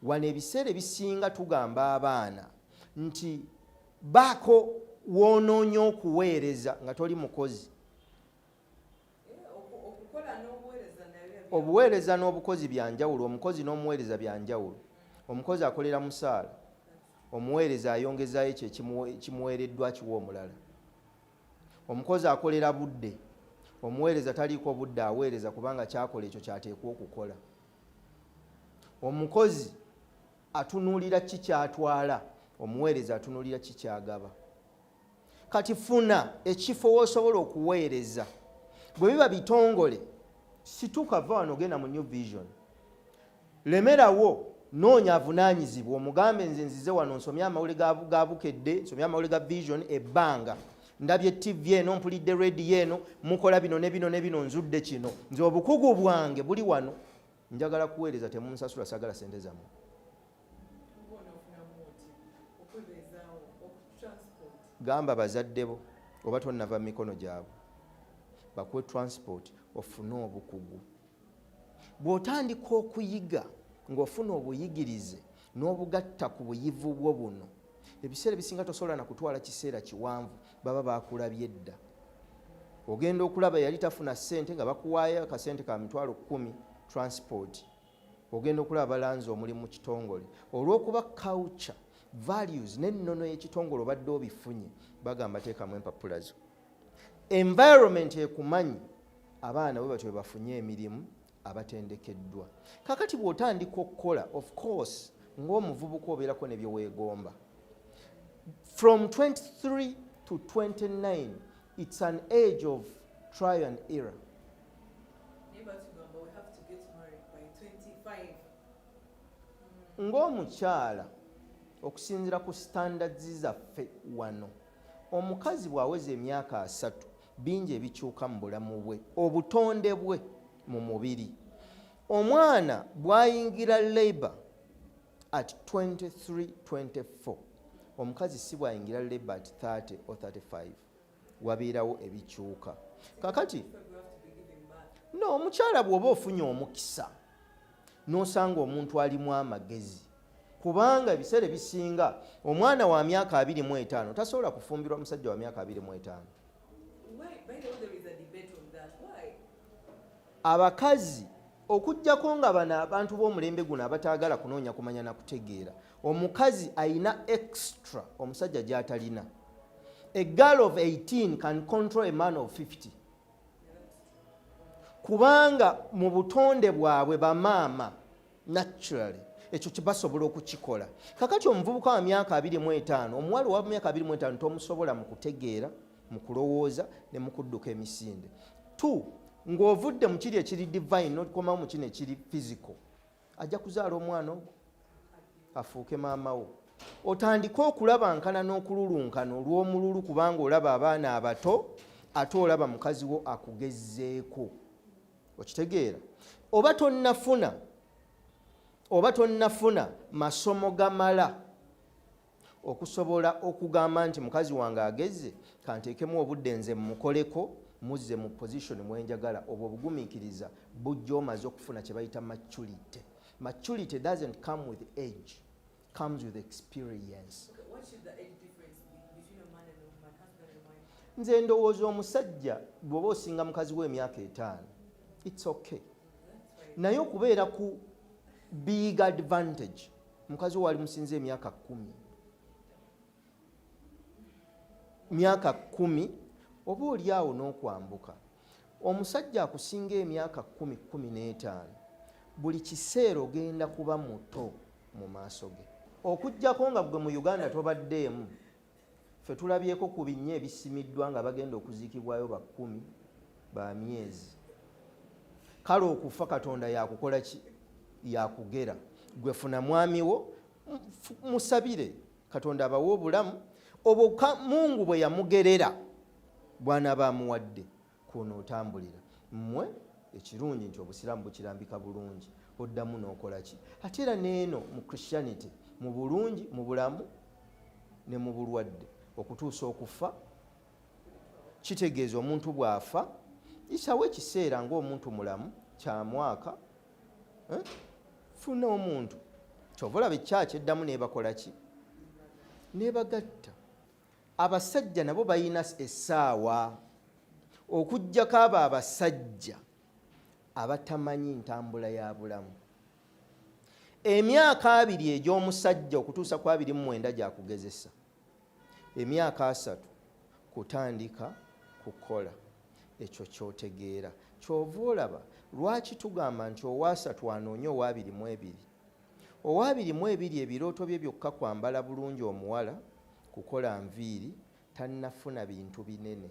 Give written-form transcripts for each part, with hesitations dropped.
Wano ebiseera ebisinga tugamba abaana nti baako woonoonya okuweereza nga toli mukozi. Obuweereza n'obukozi bya njawulo. Omukozi n'omuweereza bya njawulo. Omukozi akolera musaala, omuweereza ayongezaayo ekyo ekimuweereddwa akiwa omulala. Omukozi akolera budde, omuweereza taliiko budde, aweereza kubanga kyakola ekyo kyateekwa okukola. Omukozi atunuulira ki kyatwala, omuweereza atunuulira ki kyagaba. Kati funa ekifo w'osobola okuweereza. Bwe biba bitongole, situka va wano ogenda mu New Vision, lemerawo, noonya avunaanyizibwa, omugambe nze nzize wano nsomye amawulire ga Bukedde, nsomye amawulire ga Vision, ebbanga ndabye TV eno, mpulidde rediyo eno, mukola bino ne bino ne bino, nzudde kino, nze obukugu bwange buli wano, njagala kuweereza, temunsasula, sagala sente zammwe. Gamba bazadde bo oba tonnava mu mikono gyabwe bakuwe transport ofune obukugu. Bw'otandika okuyiga ng'ofuna obuyigirize n'obugatta ku buyivu bwo buno, ebiseera ebisinga tosobola na kutwala kiseera kiwanvu, baba bakulabye dda. Ogenda okulaba yali tafuna ssente nga bakuwaayo akasente ka 100,000 transport, ogenda okulaba balanze omulimu mu kitongole. Olw'okuba culture, values n'ennono y'ekitongole obadde obifunye, bagamba teekamu empapula zo. Environment ekumanyi, abaana bwe batyo bwe bafunye emirimu abatendekeddwa. Kakati bw'otandika okukola, of course ng'omuvubuka obeerako ne bye weegomba. From 23 to 29, it's an age of trial and error. Naye batugamba we have to get married by 25. Ng'omukyala, okusinziira ku standards zaffe wano, omukazi bw'aweza emyaka 30, bingi ebikyuka mu bulamu bwe, obutonde bwe mu mubiri. Omwana bw'ayingira labor at 23 24, omukazi si bw'ayingira labor at 30 or 35, wabeerawo ebikyuka. Kakati We have to be giving birth. No, omukyala bw'oba ofunye omukisa n'osanga omuntu alimu amagezi, kubanga ebiseera ebisinga omwana wa myaka 25 tasobola kufumbirwa musajja wa myaka 25. Why? By the way, there is a debate on that. Why? Abakazi, okugjako nga bano abantu b'omulembe guno abataagala kunoonya kumanya na kutegeera, omukazi ayina extra omusajja gy'atalina. A girl of 18 can control a man of 50, kubanga mu butonde bwabwe bamaama naturally ekyo kibasobola okukikola. Kakati omuvubuka wa myaka 25, omuwala owa myaka 25 tomusobola mu kutegeera, mu kulowooza ne mu kudduka emisinde. Two, ng'ovudde mu kiri ekiri divine n'okomawo mu kino ekiri physical, ajja kuzaala omwana ogwo afuuke maama wo, otandike okulabankana n'okululunkana olw'omululu, kubanga olaba abaana abato ate olaba mukazi wo akugezeeko. Okitegeera? Oba tonnafuna masomo gamala okusobola okugamba nti mukazi wange ageze, kanteekemu obudde nze mmukoleko, muzze mu position mwenjagala. Obwo obugumiikiriza bujja omaze okufuna kye bayita maturity. Maturity doesn't come with age, comes with experience. Okay, what should the age difference be between a man and a woman, husband and wife? Nze ndowooza omusajja bw'oba osinga mukazi we emyaka 5, it's okay. That's fine. Naye okubeera ku big advantage, mukazi we wali musinze emyaka 10, myaka 10 oba oli awo n'okwambuka, omusajja akusinga emyaka 10, 15, buli kiseera ogenda kuba muto mu maaso ge, okugjako nga gwe mu Uganda tobaddeemu. Ffe tulabyeko ku binnya ebisimiddwa nga bagenda okuziikibwayo ba 10 ba myezi. Kale okufa Katonda yakukola ki, yakugera. Gwe funa mwami wo, musabire Katonda abawe obulamu obwo Mungu bwe yamugerera bw'anaaba amuwadde kwono otambulira. Mmwe ekirungi nti Obusiraamu bukirambika bulungi, oddamu n'okola ki. Ate era neeno mu Christianity, mu bulungi, mu bulamu ne mu bulwadde okutuusa okufa, kitegeeza omuntu bw'afa isawo ekiseera ng'omuntu mulamu kya mwaka, eh? Funa omuntu. Kyova olaba ekyaki eddamu nebakola ki? Nebagatta. Abasajja nabo balina essaawa, okugjako abo abasajja abatamanyi ntambula ya bulamu. Emyaka 20 egy'omusajja okutuusa ku 29 gyakugezesa, emyaka 30 kutandika kukola ekyo kyotegeera. Kyova olaba lwaki tugamba nti owaasatu anoonye owa 22. Owa 22 ebirooto bye byokka kwambala bulungi, omuwala kukola nviiri, tannafuna bintu binene.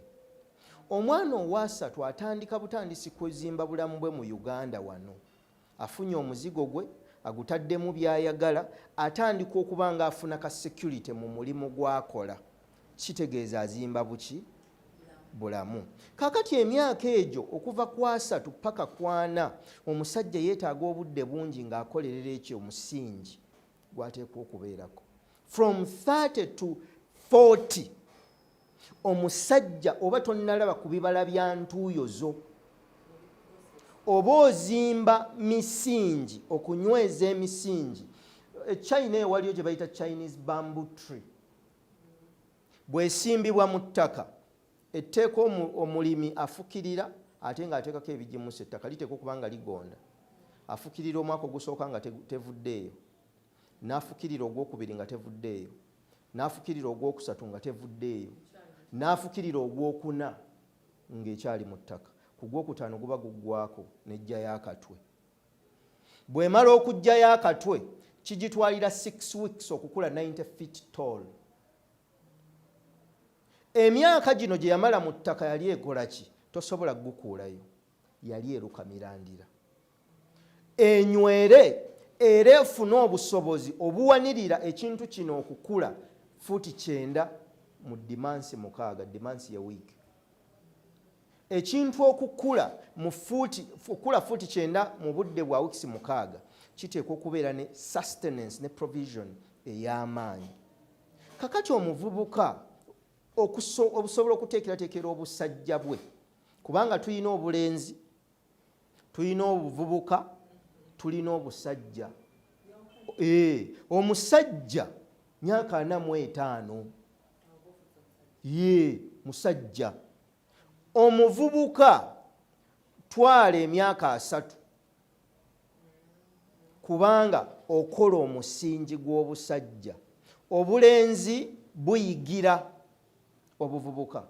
Omwana owaasatu atandika butandisi kuzimba bulamu bwe mu Uganda wano, afunye omuzigo gwe, agutaddemu byayagala, atandika okuba nga afuna ka security mu mulimu gwakola, kitegeeza azimba buki? Bulamu. Kakati emyaka egyo okuva ku 30 paka ku 40, omusajja yeetaaga obudde bungi ng'akolerera ekyo omusingi gwateekwa okubeerako. From 30 to 40, omusajja oba tonnalaba ku bibala bya ntuuyo zo, oba ozimba misingi, okunyweza emisingi. China ewaliyo gye bayita Chinese bamboo tree. Bwesimbibwa mu ttaka, etteeka omulimi afukirira ate ng'ateekako ebigimusa. Ettaka liteekwa okuba nga ligonda. Afukirira omwaka ogusooka nga tevuddeeyo, n'afukirira ogwokubiri nga tevuddeeyo, n'afukirira ogwokusatu nga tevuddeeyo, n'afukirira ogwokuna ng'ekyali mu ttaka. Ku gwokutaano guba guggwako, nejjayo akatwe. Bw'emala okuggyayo akatwe, kigitwalira 6 weeks okukula 90 feet tall. Emyaka gino gye yamala mu ttaka yali ekola ki? Tosobola kugukuulayo. Yali eruka mirandira enywere era efune obusobozi obuwanirira ekintu kino okukula fuuti 90 mu dimansi 6. Dimansi ye wiiki. Ekintu okukula mu fuuti, okukula fuuti 90 mu budde bwa wiikisi 6, kiteekwa okubeera ne sustenance ne provision ey'amaanyi. Kakati omuvubuka obusobola okuteekerateekera obusajja bwe, kubanga tulina obulenzi, tulina obuvubuka, tulina obusajja. Omusajja myaka 45 ye musajja. Omuvubuka twala emyaka 30, kubanga okola omusingi gw'obusajja. Obulenzi buyigira obuvubuka,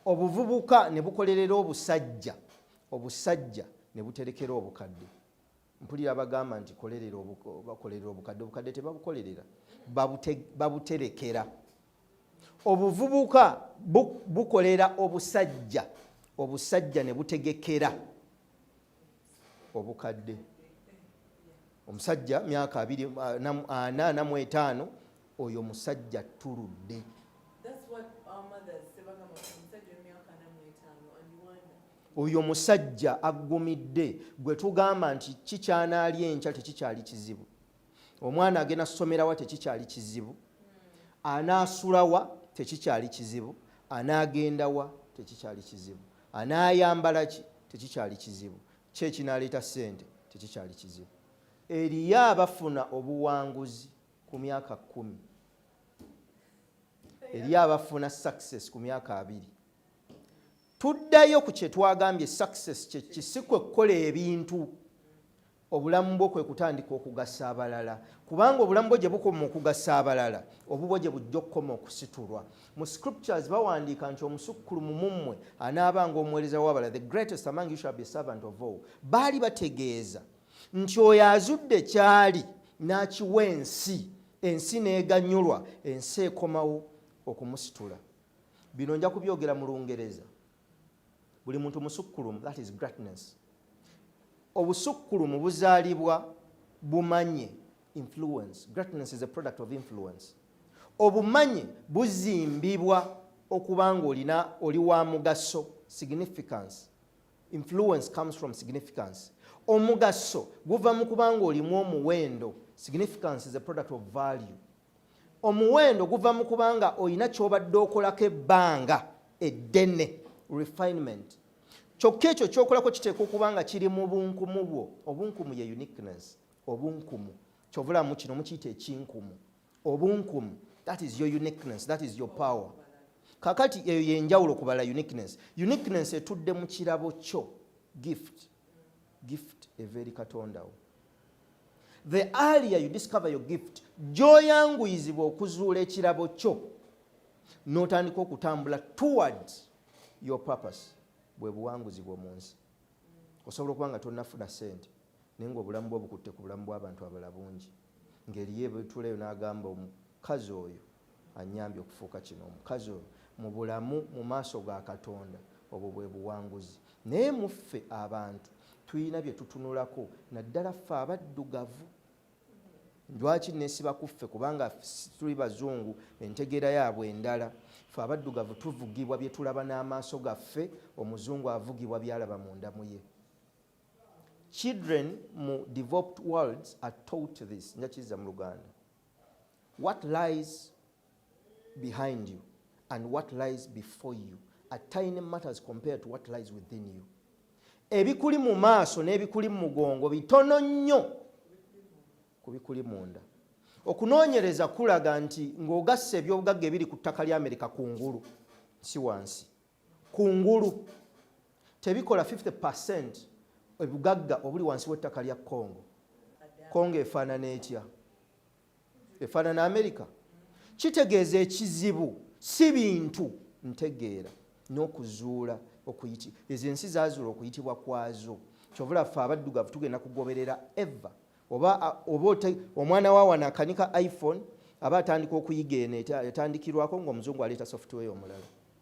obuvubuka ne bukolerera obusajja, obusajja ne buterekera obukadde. Mpulira bagamba nti kolerera, bakolerera obukadde. Obukadde tebabukolerera, babuterekera. Obuvubuka bukolera obusajja, obusajja ne butegekera obukadde. Omusajja myaka 45, oyo musajja ttuludde. That's what our mothers say, bagamba omusajja w'emyaka 45 and you wonder. Oyo musajja aggumidde gwe tugamba nti kikyanaalya enkya tekikyali kizibu, omwana agenda ssomerawa tekikyali kizibu, anaasulawa tekikyali kizibu, anaagendawa tekikyali kizibu, anaayambala ki tekikyali kizibu, ki ekinaaleeta ssente tekikyali kizibu. Eriyo abafuna obuwanguzi ku myaka 10, eriyo abafuna success ku myaka 20. Tuddayo ku kye twagambye, success kye si kwe kukola ebintu. Obulamu bwo kwe kutandika okugasa abalala, kubanga obulamu bwo gye bukoma okugasa abalala, obubwo gye bujja okukoma okusitulwa. Mu scriptures bawandiika nti omusukkulumu mu mmwe anaabanga omuweereza w'abalala, the greatest among you shall be a servant of all. Baali bategeeza nti oyo azudde kyali n'akiwa ensi, ensi n'eganyulwa, ensi ekomawo okumusitula. Bino nja kubyogera mu Lungereza. Buli muntu musukkulumu, that is greatness. Obusukkulumu buzaalibwa bumanye, influence. Greatness is a product of influence. Obumanye buzimbibwa okuba nga olina oli wa mugaso, significance. Influence comes from significance. Omugaso guva mu kuba nga olimu omuwendo. Significance is a product of value. Omuwendo guva mu kubanga olina kyobadde okolako ebbanga eddene, refinement. Kyokka ekyo kyokolako kiteekwa okuba nga kiri mu bunkumu bwo. Obunkumu ye uniqueness. Obunkumu Kyovulamu kino mukiyita ekinkumu, obunkumu. That is your uniqueness, that is your power. Kakati eyo yenjawulo kubala. Uniqueness etudde mu kirabo kyo, gift. Gift eva eri Katondawo. The earlier you discover your gift, gy'oyanguyizibwa okuzuula ekirabo kyo n'otandika okutambula towards your purpose, bwe buwanguzi bwo mu nsi. Osobola okuba nga tonnafuna ssente, naye nga obulamu bwo bukutte ku bulamu bw'abantu abalala bungi, ng'eriyo ebituleyo n'agamba, "Omukazi oyo anyambye okufuuka kino, omukazi oyo mu bulamu mu maaso ga Katonda." Obwo bwe buwanguzi. Naye muffe abantu tulina bye tutunulako, naddala ffe abaddugavu. Lwaki nesiba ku ffe? Kubanga tuli bazungu, entegeera yaabwe endala. Ffe abaddugavu tuvugibwa bye tulaba n'amaaso gaffe, omuzungu avugibwa byalaba mundamu ye. Children mu developed worlds are taught this. Njakiriza mu Luganda: what lies behind you and what lies before you are tiny matters compared to what lies within you. Ebikuli mu maaso n'ebikuli mu mugongo bitono nnyo ku bikuli munda. Okunoonyereza kulaga nti ng'ogassa ebyobugagga ebiri ku ttaka lya Amerika kungulu, si wansi, kungulu, tebikola 50 ebugagga obuli wansi w'ettaka lya Congo. Congo efaanana etya? Efaanana Amerika. Kitegeeza ekizibu si bintu, ntegeera n'okuzuula okuyiti. Ezo ensi zazuula okuyitibwa kwazo. Kyovula ffe abaddugavu tugenda kugoberera eva oba omwana wa wano akanika iPhone, aba atandika okuyiga eno etandikirwako, ng'omuzungu aleeta software omulala.